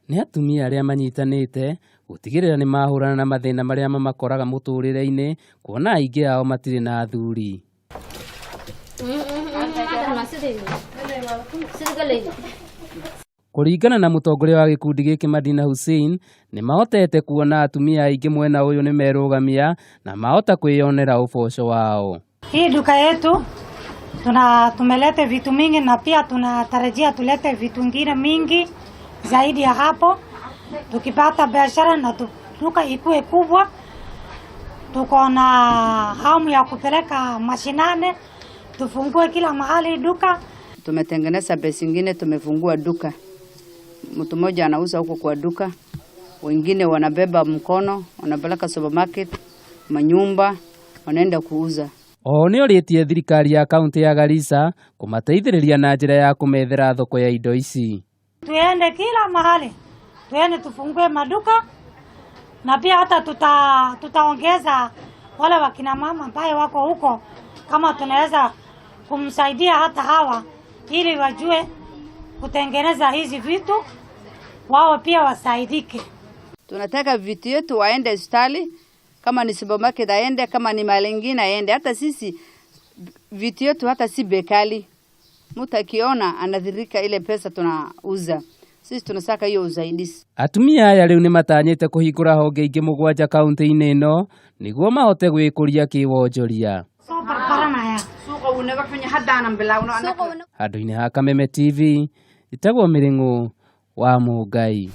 Nĩ atumia arĩa manyitanĩte gũtigĩrĩra nĩ mahũrana na mathĩna marĩa mamakoraga mũtũrĩre-inĩ kuona aingĩ ao matirĩ na athuri. Kũringana na mũtongoria wa gĩkundi gĩkĩ Madina Hussein, nĩ mahotete kuona atumia aingĩ mwena ũyũ nĩ merũgamia na mahota kwĩyonera ũboco wao. Hii duka yetu tumelete vitu mingi na pia tunatarajia tulete vitu ngine mingi zaidi ya hapo. Tukipata biashara na duka ikue kubwa, tuko na hamu ya kupeleka mashinane, tufungue kila mahali duka. Tumetengeneza pesa ingine, tumefungua duka. Mtu mmoja anauza huko kwa duka, wengine wanabeba mkono, wanapeleka supermarket, manyumba, wanaenda kuuza. Oho nĩ orĩtie thirikari ya kaunti ya Garissa kũmateithĩrĩria na njĩra ya kũmethera thoko ya indo ici. Tuende kila mahali, tuende tufungue maduka na pia hata tutaongeza wale wakina mama ambaye wako huko, kama tunaweza kumsaidia hata hawa ili wajue kutengeneza hizi vitu, wao pia wasaidike. Tunataka vitu yetu waende hospitali, kama ni supermarket aende, kama ni mahali ingine aende. Hata sisi vitu yetu hata si bekali, mtu akiona anadhirika ile pesa tunauza. Sisi tunataka hiyo usaidizi. Atumia aya rĩu nĩ matanyĩte kũhingũra honge ingĩ mũgwanja kaunti-inĩ ĩno nĩguo mahote gwĩkũria kĩwonjoria. Handũ-inĩ ha Kameme TV, njĩtagwo Mĩrĩng'ũ wa Mũngai.